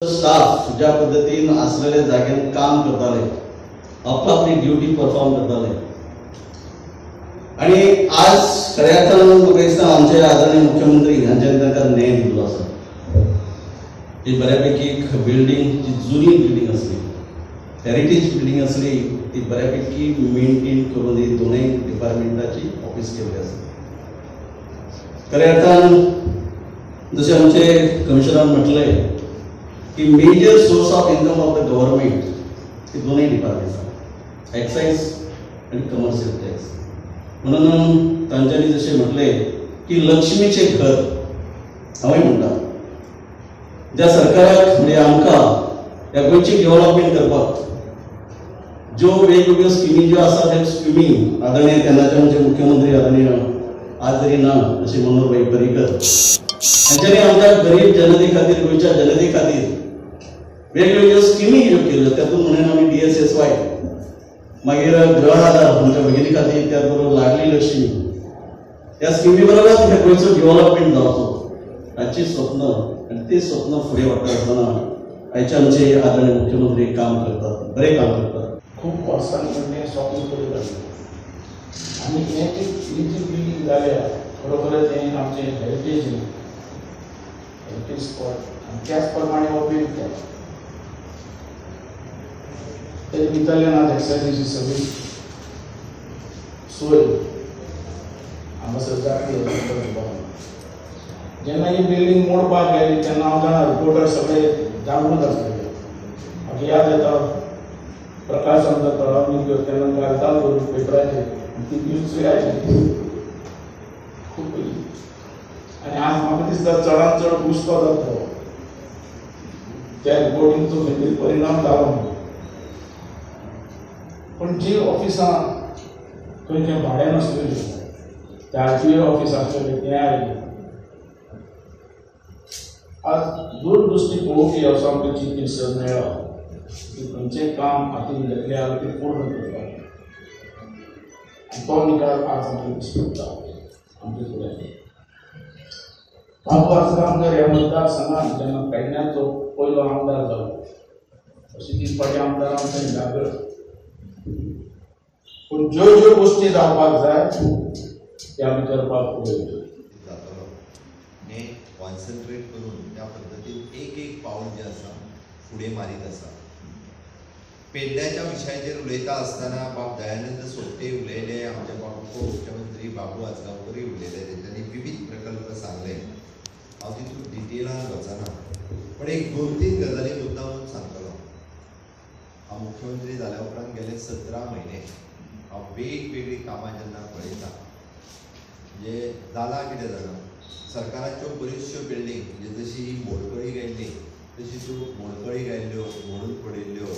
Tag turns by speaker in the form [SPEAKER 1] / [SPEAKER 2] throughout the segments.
[SPEAKER 1] Staff ज्या पद्दतीन आसलेल्या जाग्यान काम करताले, आपली ड्युटी परफॉर्म करताले आणि आज खऱ्या अर्थान म्हाका दिसता आमचे आदरणीय मुख्यमंत्री हांच्यानी तांकां न्याय दिल्लो आसा. ती बऱ्यापैकी एक बिल्डींग जी जुनी बिल्डींग आसली, हेरिटेज बिल्डींग आसली, ती बऱ्यापैकी मेंटेन करून ही दोनूय डिपार्टमेंटाची ऑफिस केल्ली आसा. खऱ्या अर्थान जशें आमचे कमिशनरान म्हटलें की major source of income of the government ही दोनूय डिपार्टमेंटां, एक्सायज आनी कमर्शियल टॅक्स. म्हणून तांच्यांनी जशें म्हटलें की लक्ष्मीचें घर, हांवूय म्हणटा ज्या सरकाराक म्हणजे आमकां ह्या गोंयची डेव्हलपमेंट करपाक ज्यो वेगवेगळ्यो स्किमी ज्यो आसा त्या स्किमी आदरणीय तेन्नाचे आमचे मुख्यमंत्री आदरणीय आज जरी ना अशें मनोहरभाई पर्रीकर हांच्यांनी आमच्या गरीब जनते खातीर, गोंयच्या जनते खातीर वेगवेगळ्यो स्किमी ज्यो केल्यो तातूंत म्हणून आमी DSSY, मागीर गृह आधार आमच्या भगिनी खातीर, त्याच बरोबर लाडली लक्ष्मी, ह्या स्किमी बरोबर ह्या गोंयचो डेव्हलपमेंट जावचो हाची स्वप्न आनी ते स्वप्न फुडें व्हरता आसतना आयचे आमचे आदरणीय मुख्यमंत्री काम करतात, बरें काम करतात.
[SPEAKER 2] खूब वर्सांनी म्हणजे स्वप्न पडून लागलें आनी हें जी बिल्डींग जाल्या खरोखरच हें आमचें हेरिटेज हेरिटेज स्पॉट आनी त्याच प्रमाणे हो बिल्ड केला. तेजे भितरल्यान आज एक्सायजीची सगळी सोय हांगासर जातली. जेन्ना ही बिल्डींग मोडपाक गेली तेन्ना हांव जाणा रिपोर्टर सगळे जागृत आसलेले. म्हाका याद येता प्रकाश आमचा तळावणीकर तेन्ना घालतालो पेपराचेर आनी ती न्यूज आयली खूब पयलीं. आनी आज म्हाका दिसता चडान चड हुस्को जातलो त्या रिपोर्टिंगचो खंय तरी परिणाम जालो म्हणून. पण जी ऑफिसां खंय खंय भाड्यान आसलेली, ते आरटीओ ऑफिस आसलेले तें आयलें. आज दूरदृश्टी पळोवपी असो आमकां चीफ मिनिस्टर मेळ्ळो की खंयचें काम हातीन घेतलें जाल्यार तें पूर्ण करपाक, आनी तो निकाल आज आमकां दिश्टी पडटा आमच्या फुड्यान. बाबू आजगांवकर ह्या मतदारसंघान जेन्ना पेडण्याचो पयलो आमदार जालो, अशी तीन फावटी आमदार आमच्या जागृत, पूण ज्यो ज्यो गोश्टी जावपाक जाय ते आमी करपाक फुडें
[SPEAKER 3] जातलो हें कॉन्सन्ट्रेट करून त्या पद्दतीन एक एक पावल जें आसा फुडें मारीत आसा. पेडण्याच्या विशयाचेर उलयता आसतना बाब दयानंद सोपटे उलयले, आमचे बाब उपमुख्यमंत्री बाबू आजगांवकरूय उलयले, तेंच्यांनी विविध प्रकल्प सांगले. हांव तितून डिटेलान वचना, पण एक दोन तीन गजाली मुद्दामून सांगतलो. हांव मुख्यमंत्री जाल्या उपरांत गेले 17 म्हयने हांव वेगवेगळीं कामां जेन्ना पळयता, म्हणजे जालां कितें जाणा, सरकाराच्यो बऱ्योचश्यो बिल्डींग म्हणजे जशी ही मोडकळी गेल्ली तशी त्यो मोडकळी गेल्ल्यो, मोडून पडिल्ल्यो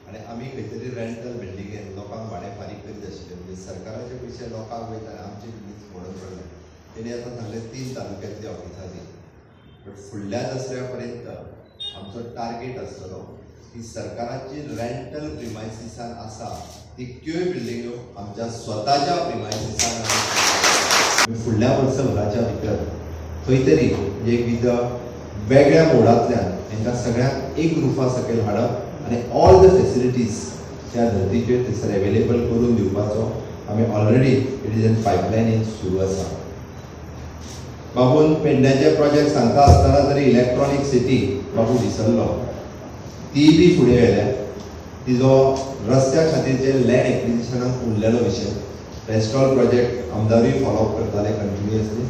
[SPEAKER 3] आनी आमी खंय तरी रेंटल बिल्डिंगेन लोकांक भाडें फारीक करीत आशिल्ले. म्हणजे सरकाराचे पयशे लोकांक वयता आनी आमचे बिल्डिंग्स मोडून पडले. तेणी आतां सांगलें 3 तालुक्यांतली ऑफिसां दी, बट फुडल्या दसऱ्या पर्यंत आमचो टार्गेट आसतलो की सरकाराची रेंटल प्रिमायसिसान आसा तितक्योय बिल्डिंग्यो आमच्या स्वताच्या प्रिमायसिसान फुडल्या वर्सभराच्या भितर खंय तरी म्हणजे एक विध वेगळ्या मोडांतल्यान तांकां सगळ्यांक एक रुफा सकयल हाडप आनी ऑल the facilities त्या धर्तीचेर थंयसर एवेलेबल करून दिवपाचो आमी already it is in pipeline सुरू आसा. बाबून पेडण्याचे प्रोजेक्ट सांगता आसतना तरी इलेक्ट्रॉनीक सिटी बाबू विसरलो, ती बी फुडें व्हेल्या. तिजो रस्त्या खातीर जे लँड एक्विजिशनाक उरलेलो विशय, रेस्टॉल प्रोजेक्ट आमदारूय फॉलोअप करताले कंटिन्युअसली,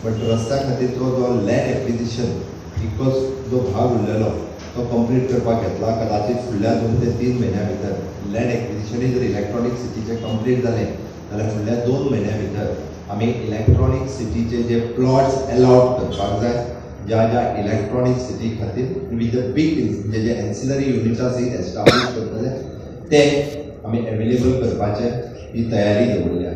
[SPEAKER 3] बट रस्त्या खातीर तो जो लँड एक्विजिशन इतकोच जो भाग उरलेलो तो कंप्लीट करपाक घेतला. कदाचित फुडल्या 2 ते 3 म्हयन्या भितर लँड एक्विजिशनूय जर इलेक्ट्रॉनीक सिटीचें कंप्लीट जालें जाल्यार फुडल्या 2 म्हयन्या भितर आमी इलेक्ट्रॉनीक सिटीचे जे प्लॉट्स एलॉट करपाक जाय ज्या ज्या इलेक्ट्रॉनीक सिटी खातीर विथ the big म्हणजे जे एन्सिलरी युनिट्स सयत एस्टाब्लीश करतले ते आमी एवेलेबल करपाचे ही तयारी दवरल्या.